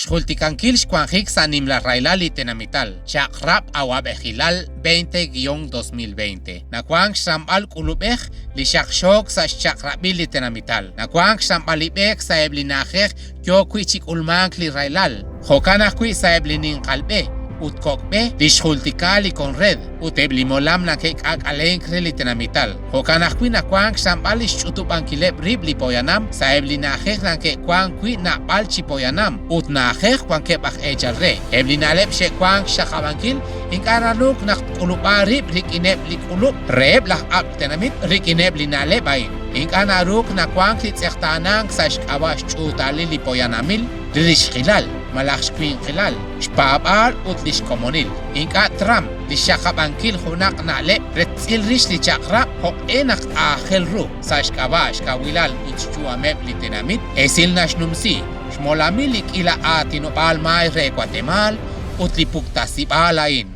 Xjultikankil xwanjik sa' nimla rahilal li tenamital, Chaq'rab' Awa'b'ejilal 20-2020. Nawank xramb'al k'ulub'ej li xaqxook sa' xchaq'rab'il li tenamital. Nawank xramb'al li b'eek sa' eb' li na'ajej yook wi' chi k'ulmank li rahilal, jo'kan ajwi' sa' eb' li ninqal b'e ut kok' b'e li xjultika li Conred ut eb' li molam nake'k'aak'alenk re li tenamital. Jo'kan ajwi' nawank xramb'al li xch'utub'ankileb' rib' li poyanam sa' eb' li na'ajej nake'wank wi' naab'al chi poyanam ut na'ajej wankeb' aj eechal re. Eb' li na'leb' xe'wank xxaqab'ankil ink'a' naruuk naq tk'ulub'a rib' rik'ineb' li k'ulub' reheb' laj ab'l tenamit rik'ineb' li na'leb' a'in. Ink'a' naruuk nawank li tz'eqtaanank sa' xk'ab'a' xch'uutalil li poyanamil, li rixqilal malaj xwinqilal, xpaab'aal ut li xkomonil. Ink'a' tram li xxaqab'ankil junaq na'leb' re ttz'il rix li chaq'rab' jo'q'e naq aajel ru sa' xk'ab'a' xkawilal ut xyu'ameb' li tenamit, esil naxnumsi xmolamil li k'iila aatinob'aal maay re Watemaal ut li puktasib'aal a'in.